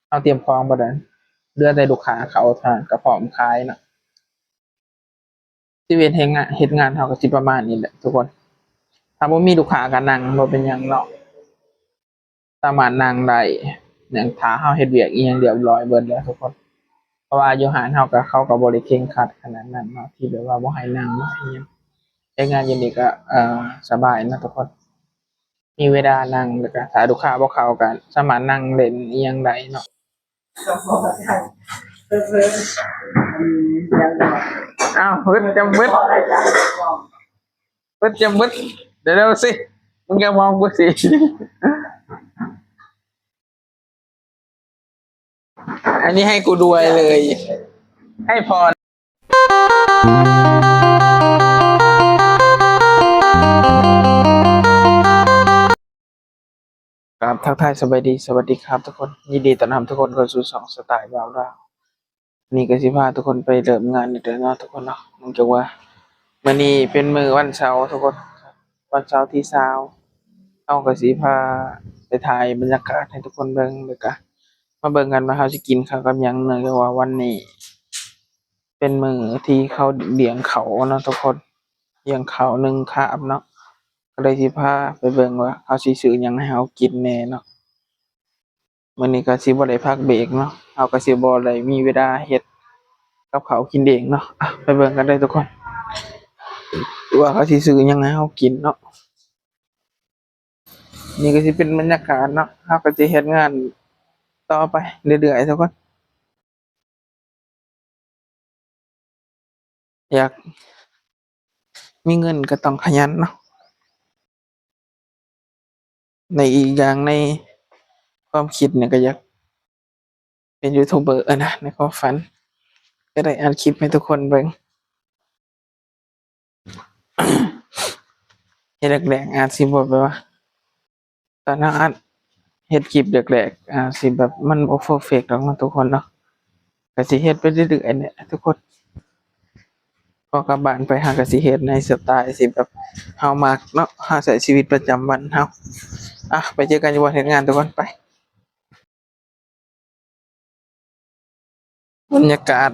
ເຮົາຕຽມຂອງເບິດແລ້ວ ເຫຼືອແຕ່ລູກຄ້າເຂົ້າເທົ່ານັ້ນກໍພ້ອມຂາຍເນາະ. ຊີວິດເຮັດງານ ເຮັດງານເຮົາກໍຊິປະມານນີ້ແຫຼະທຸກຄົນ. ຖ້າບໍ່ມີລູກຄ້າກໍນັ່ງ ບໍ່ເປັນຫຍັງເນາະ ສາມາດນັ່ງໄດ້ ເນື່ອງຖ້າເຮົາເຮັດວຽກອີ່ຫຍັງລຽບຮ້ອຍເບິດແລ້ວທຸກຄົນ. ເພາະວ່າຢູ່ຮ້ານເຮົາກໍ ເຂົາກໍບໍ່ໄດ້ເຄັ່ງຄັດຂະໜາດນັ້ນເນາະ ທີ່ແບບວ່າບໍ່ໃຫ້ນັ່ງ ບໍ່ໃຫ້ຫຍັງ. ເຮັດງານຢູ່ນີ້ກໍ ເອີ ສະບາຍເນາະທຸກຄົນ. ມີເວລານັ່ງ ແລ້ວກະຖ້າລູກຄ້າບໍ່ເຂົ້າກະສາມາດນັ່ງຫຼິ້ນອີ່ຫຍັງໄດ້ເນາະ. ອ້າວ ເບິດຈຳເບິດ ເບິດຈຳເບິດ ເດວໆ ຊິ ມຶງຢ່າມອງກູຊິ. ອັນນີ້ໃຫ້ກູດ້ວຍເລີຍ ໃຫ້ພອນ. ກາບທັກທາຍສະບາຍດີ ສະຫວັດດີຄັບທຸກຄົນ ຍິນດີຕ້ອນຮັບທຸກຄົນເຂົ້າສູ່ຊ່ອງສະຕາຍບ່າວລາວ. ນີ້ກໍຊິພາທຸກຄົນໄປເລີ່ມງານອີກແລ້ວເນາະທຸກຄົນເນາະ ເນື່ອງຈາກວ່າມື້ນີ້ເປັນມື້ວັນເສົາທຸກຄົນ ວັນເສົາທີຊາວ ເຮົາກໍຊິພາໄປຖ່າຍບັນຍາກາດໃຫ້ທຸກຄົນເບິ່ງ ແລ້ວກະມາເບິ່ງກັນວ່າເຮົາຊິກິນເຂົ້າກັບຫຍັງ ເນື່ອງຈາກວ່າວັນນີ້ເປັນມື້ທີ່ເຂົາລ້ຽງເຂົ້າເນາະທຸກຄົນ ລ້ຽງເຂົ້າໜຶ່ງຄາບເນາະ ກໍເລີຍຊິພາໄປເບິ່ງວ່າເຂົາຊິຊື້ຫຍັງໃຫ້ເຮົາກິນແດ່ເນາະ. ມື້ນີ້ກໍຊິບໍ່ໄດ້ພັກເບຣກເນາະ ເຮົາກໍຊິບໍ່ໄດ້ມີເວລາເຮັດກັບເຂົ້າກິນເອງເນາະ. ອ່ະ ໄປເບິ່ງກັນເດີທຸກຄົນ ວ່າເຂົາຊິຊື້ຫຍັງໃຫ້ເຮົາກິນເນາະ. ນີ້ກໍຊິເປັນບັນຍາກາດເນາະ ເຮົາກໍຊິເຮັດງານຕໍ່ໄປເລື້ອຍໆທຸກຄົນ. ຢາກມີເງິນກໍຕ້ອງຂະຫຍັນເນາະ ໃນອີກຢ່າງໃນຄວາມຄິດນີ້ກໍຢາກເປັນຢູທູບເບີນະ ໃນຄວາມຝັນ ກໍໄດ້ອັດຄລິບໃຫ້ທຸກຄົນເບິ່ງ. ເຮັດແລກໆອາດຊິບໍ່ແບບວ່າ ຕອນເຮົາອັດເຮັດຄລິບແລກໆ ອາດຊິແບບມັນບໍ່ເພີເຟັກດອກເນາະທຸກຄົນເນາະ ກໍຊິເຮັດໄປເລື້ອຍໆນີ້ແຫຼະທຸກຄົນ. ພໍກັບບ້ານໄປເຮົາກໍຊິເຮັດໃນສະໄຕທີ່ແບບເຮົາມັກເນາະ ເຮົາໃຊ້ຊີວິດປະຈຳວັນເຮົາ. ອ່ະ ໄປເຈີກັນຢູ່ບ່ອນເຮັດງານທຸກຄົນ ໄປ. ບັນຍາກາດ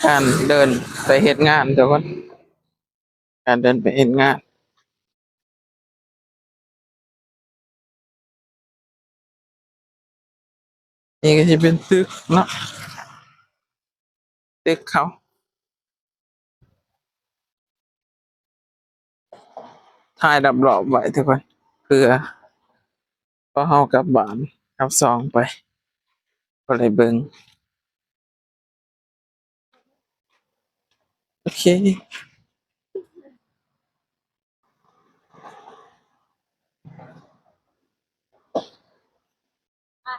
ການເດີນໄປເຮັດງານທຸກຄົນ ການເດີນໄປເຮັດງານ. ນີ້ກໍຊິເປັນຕຶກເນາະ ຕຶກເຂົາ ຖ່າຍລອບໆໄວ້ທຸກຄົນ ເພື່ອພໍເຮົາກັບບ້ານກັບຊ່ອງໄປ ກໍໄດ້ເບິ່ງ. ໂອເຄ ອ່ະ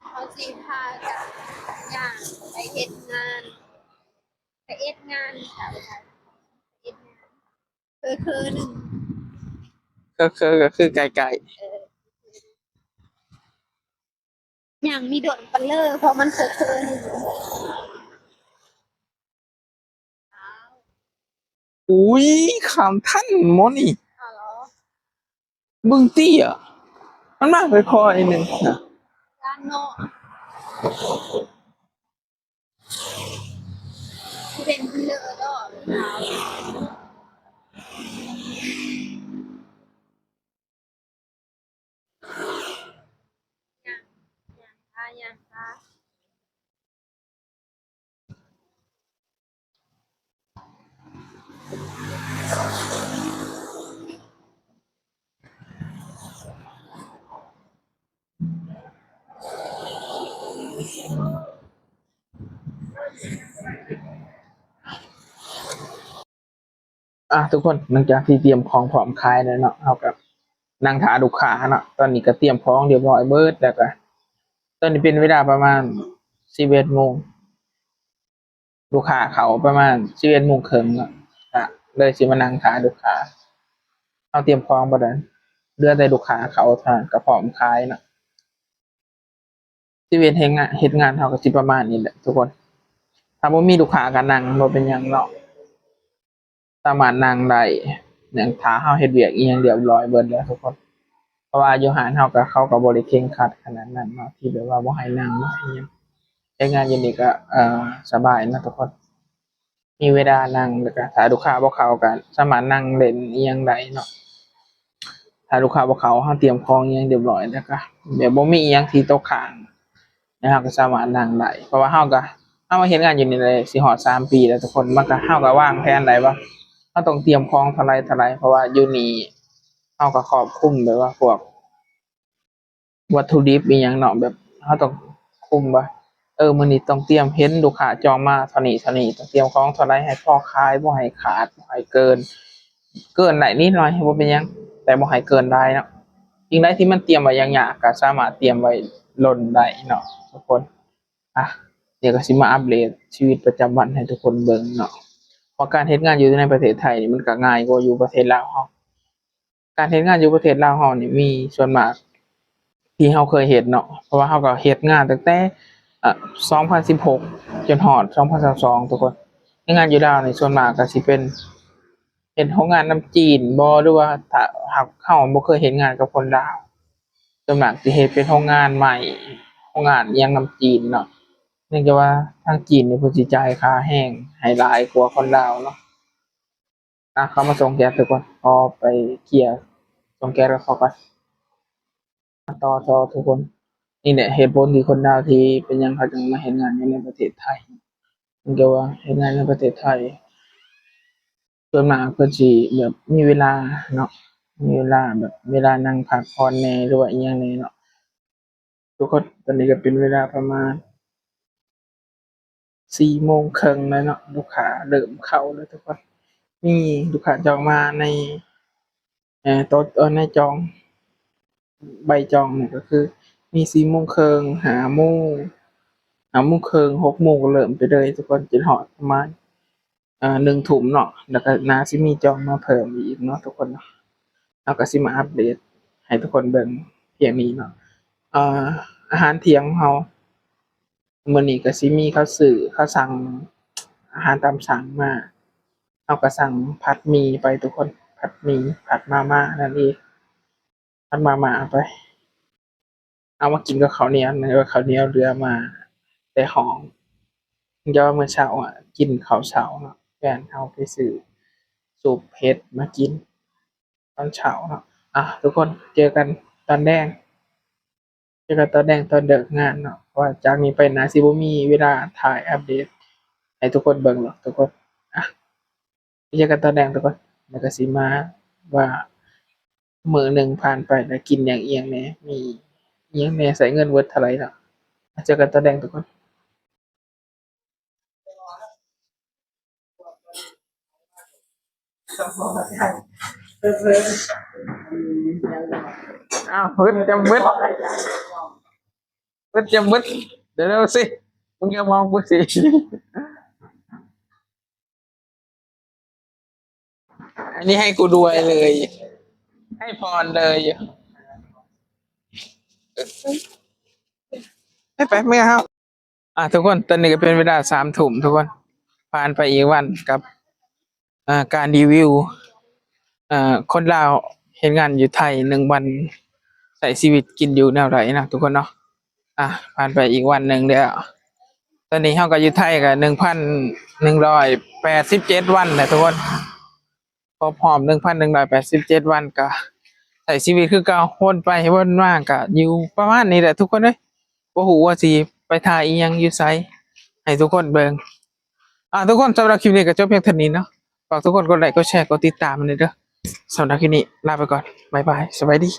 ເຮົາຊິພາກັນຍ່າງໄປເຮັດງານ ໄປເຮັດງານ ເຮັດງານ ເຄີໆໜຶ່ງ ເຄີໆກໍຄືໃກ້ໆ ເອີ ຍ່າງມີດົນປານເລີ ເພາະມັນເຄີໆໜຶ່ງ. ອຸ້ຍ ຂ້າມທັນໝໍນີ້ ເບິ່ງຕິ ມັນມາຄ່ອຍໆໜຶ່ງນະ ເປັນເລີດອກ ຍ່າງ ຍ່າງ ຍ່າງ ອ່ະ ທຸກຄົນ ຫຼັງຈາກທີ່ຕຽມຂອງພ້ອມຂາຍແລ້ວເນາະ ເຮົາກໍນັ່ງຖ້າລູກຄ້າເນາະ. ຕອນນີ້ກໍຕຽມຂອງຮຽບຮ້ອຍເບິດແລ້ວ ກໍຕອນນີ້ເປັນເວລາປະມານສິບເອັດໂມງ ລູກຄ້າເຂົ້າປະມານສິບເອັດໂມງເຄິ່ງເນາະ ກະເລີຍຊິມານັ່ງຖ້າລູກຄ້າ. ເຮົາຕຽມຂອງເບິດແລ້ວ ເຫຼືອແຕ່ລູກຄ້າເຂົ້າເທົ່ານັ້ນກໍພ້ອມຂາຍເນາະ. ຊີວິດເຮັດງານ ເຮັດງານເຮົາກໍຊິປະມານນີ້ແຫຼະທຸກຄົນ. ຖ້າບໍ່ມີລູກຄ້າກໍນັ່ງ ບໍ່ເປັນຫຍັງເນາະ ສາມາດນັ່ງໄດ້ ເນື່ອງຖ້າເຮົາເຮັດວຽກອີ່ຫຍັງລຽບຮ້ອຍເບິດແລ້ວທຸກຄົນ. ເພ ະວ່າຢູ່ຮ້ານເຮົາກໍ ເຂົາກໍບໍ່ໄດ້ເຄັ່ງຄັດຂະໜາດນັ້ນເນາະ ທີ່ແບບວ່າບໍ່ໃຫ້ນັ່ງບໍ່ໃຫ້ຫຍັງ. ເຮັດງານຢູ່ນີ້ກໍ ເອີ ສະບາຍເນາະທຸກຄົນ. ມີເວລານັ່ງ ແລ້ວກະຖ້າລູກຄ້າບໍ່ເຂົ້າກະສາມາດນັ່ງຫຼິ້ນອີ່ຫຍັງໄດ້ເນາະ. ຖ້າລູກຄ້າບໍ່ເຂົ້າ ເຮົາຕຽມຂອງອີ່ຫຍັງຮຽບຮ້ອຍ ແລ້ວກະແບບບໍ່ມີອີ່ຫຍັງທີ່ຕົກຄ້າງ ແລ້ວເຮົາກະສາມາດນັ່ງໄດ້ ເພາະວ່າເຮົາກະ ເຮົາມາເຮັດງານຢູ່ນີ້ໄດ້ ຊິຮອດສາມປີແລ້ວທຸກຄົນ. ມັນກະ ເຮົາກະວາງແຜນໄດ້ວ່າ ເຮົາຕ້ອງຕຽມຂອງເທົ່າໃດເທົ່າໃດ ເພາະວ່າຢູ່ນີ້ເຮົາກະຄອບຄຸມແບບວ່າພວກ ວັດຖຸດິບອີ່ຫຍັງເນາະ ແບບເຮົາຕ້ອງຄຸມວ່າ ເອີ ມື້ນີ້ຕ້ອງຕຽມ ເຫັນລູກຄ້າຈອງມາເທົ່ານີ້ເທົ່ານີ້ ຕ້ອງຕຽມຂອງເທົ່າໃດ ໃຫ້ພໍຂາຍ ບໍ່ໃຫ້ຂາດ ບໍ່ໃຫ້ເກີນ. ເກີນໄດ້ນິດໜ້ອຍບໍ່ເປັນຫຍັງ ແຕ່ບໍ່ໃຫ້ເກີນຫຼາຍເນາະ. ສິ່ງໃດທີ່ມັນຕຽມໄວ້ຢ່າງຍາກ ກໍສາມາດຕຽມໄວ້ຫຼົ່ນໄດ້ເນາະທຸກຄົນ. ອ່ະ ດຽວກໍຊິມາອັບເດດຊີວິດປະຈຳວັນໃຫ້ທຸກຄົນເບິ່ງເນາະ ວ່າການເຮັດງານຢູ່ໃນປະເທດໄທນີ້ ມັນກໍງ່າຍກວ່າຢູ່ປະເທດລາວເຮົາ. ການເຮັດງານຢູ່ປະເທດລາວເຮົານີ້ມີສ່ວນມາກທີ່ເຮົາເຄີຍເຮັດເນາະ ເພາະວ່າເຮົາກໍເຮັດງານຕັ້ງແຕ່ ເອີ ສອງພັນສິບຫົກ ຈົນຮອດສອງພັນຊາວສອງ ທຸກຄົນ. ເຮັດງານຢູ່ລາວນີ້ສ່ວນມາກກໍຊິເປັນເຮັດໂຮງງານນຳຈີນບໍ ຫຼືວ່າຖ້າຫາກເຮົາບໍ່ເຄີຍເຮັດງານກັບຄົນລາວ ສ່ວນມາກຊິເຮັດເປັນໂຮງງານໄມ້ ໂຮງງານອີ່ຫຍັງນຳຈີນເນາະ ເນື່ອງຈາກວ່າທາງຈີນນີ້ເພິ່ນຊິຈ່າຍຄ່າແຮງໃຫ້ຫຼາຍກວ່າຄົນລາວເນາະ. ອ່ະ ເຂົ້າມາສົ່ງແກັບທຸກຄົນ ຂໍໄປເຄຍສົ່ງແກັບກັບເຂົາກ່ອນ. ມາຕໍ່ ຕໍ່ທຸກຄົນ. ນີ້ແຫຼະເຫດຜົນທີ່ຄົນລາວທີ່ເປັນຫຍັງເຂົາຈຶ່ງມາເຮັດງານຢູ່ໃນປະເທດໄທ ເພາະວ່າເຮັດງານໃນປະເທດໄທ ສ່ວນມາກເພິ່ນຊິແບບມີເວລາເນາະ ມີເວລາແບບເວລານັ່ງພັກຜ່ອນແດ່ ຫຼືວ່າອີ່ຫຍັງແດ່ເນາະ. ທຸກຄົນ ຕອນນີ້ກໍເປັນເວລາປະມານສີ່ໂມງເຄິ່ງແລ້ວເນາະ ລູກຄ້າເລີ່ມເຂົ້າແລ້ວທຸກຄົນ. ມີລູກຄ້າຈອງມາໃນ ເອີ ໂຕະ ເອີ ໃນຈອງ ໃບຈອງນີ້ກໍຄືມີສີ່ໂມງເຄິ່ງ ຫ້າໂມງ ຫ້າໂມງເຄິ່ງ ຫົກໂມງກໍເລີ່ມໄປເລີຍທຸກຄົນ ຈົນຮອດປະມານ ເອີ ໜຶ່ງທຸ່ມເນາະ ແລ້ວກໍໜ້າຊິມີຈອງມາເພີ່ມອີກເນາະທຸກຄົນເນາະ. ເຮົາກໍຊິມາອັບເດດໃຫ້ທຸກຄົນເບິ່ງພຽງນີ້ເນາະ. ເອີ ອາຫານທ່ຽງຂອງເຮົາມື້ນີ້ກໍຊິມີເຂົາຊື້ ເຂົາສັ່ງອາຫານຕາມສັ່ງມາ ເຮົາກໍສັ່ງຜັດໝີ່ໄປທຸກຄົນ ຜັດໝີ່ ຜັດມາມ່ານັ້ນເອງ. ພັດມາມ່າໄປ ເອົາມາກິນກັບເຂົ້າໜຽວ ເພາະວ່າເຂົ້າໜຽວເຫຼືອມາແຕ່ຫ້ອງ. ເພາະວ່າມື້ເຊົ້າອະ ກິນເຂົ້າເຊົ້າເນາະ ແຟນເຮົາໄປຊື້ຊຸບເຫັດມາກິນຕອນເຊົ້າເນາະ. ອ່ະ ທຸກຄົນ ເຈີກັນຕອນແລງ ເຈີກັນຕອນແລງຕອນເລີກງານເນາະ ເພາະວ່າຈາກນີ້ໄປໜ້າຊິບໍ່ມີເວລາຖ່າຍອັບເດດໃຫ້ທຸກຄົນເບິ່ງແລ້ວທຸກຄົນ. ອ່ະ ເຈີກັນຕອນແລງທຸກຄົນ ແລ້ວກໍຊິມາວ່າມື້ໜຶ່ງຜ່ານໄປແລ້ວກິນຫຍັງອີ່ຫຍັງແດ່ ມີອີ່ຫຍັງແດ່ ໃຊ້ເງິນເບິດເທົ່າໃດເນາະ. ມາເຈີກັນຕອນແລງທຸກຄົນ. ອ້າວ ເບິດຈຳເບິດ ເບິດຈຳເບິດ ດຽວໆ ຊິ ມຶງຢ່າມອງກູຊິ. ອັນນີ້ໃຫ້ກູລວຍເລີຍ ໃຫ້ພອນເລີຍ. ໄປໆ ເມືອເຮົາ. ອ່າ ທຸກຄົນ ຕອນນີ້ກໍເປັນເວລາສາມທຸ່ມທຸກຄົນ ຜ່ານໄປອີກວັນກັບ ອ່າ ການຣີວິວ ເອີ ຄົນລາວເຮັດງານຢູ່ໄທໜຶ່ງວັນ ໃຊ້ຊີວິດກິນຢູ່ແນວໃດນະທຸກຄົນເນາະ. ອ່າ ຜ່ານໄປອີກວັນໜຶ່ງແລ້ວ ຕອນນີ້ເຮົາກໍຢູ່ໄທກໍໜຶ່ງພັນໜຶ່ງຮ້ອຍແປດສິບເຈັດວັນແລ້ວທຸກຄົນ ຄົບຮອບໜຶ່ງພັນໜຶ່ງຮ້ອຍແປດສິບເຈັດວັນ ກໍໃຊ້ຊີວິດຄືເກົ່າ ວົນໄປວົນມາກໍຢູ່ປະມານນີ້ແຫຼະທຸກຄົນເອີຍ. ບໍ່ຮູ້ວ່າຊິໄປຖ່າຍອີ່ຫຍັງຢູ່ໃສໃຫ້ທຸກຄົນເບິ່ງ. ອ່າ ທຸກຄົນ ສຳລັບຄລິບນີ້ກໍຈົບພຽງເທົ່ານີ້ເນາະ. ຝາກທຸກຄົນກົດໄລກ໌ ກົດແຊ ກົດຕິດຕາມໃຫ້ແດ່ເດີ. ສຳລັບຄລິບນີ້ລາໄປກ່ອນ ບາຍບາຍ ສະບາຍດີ.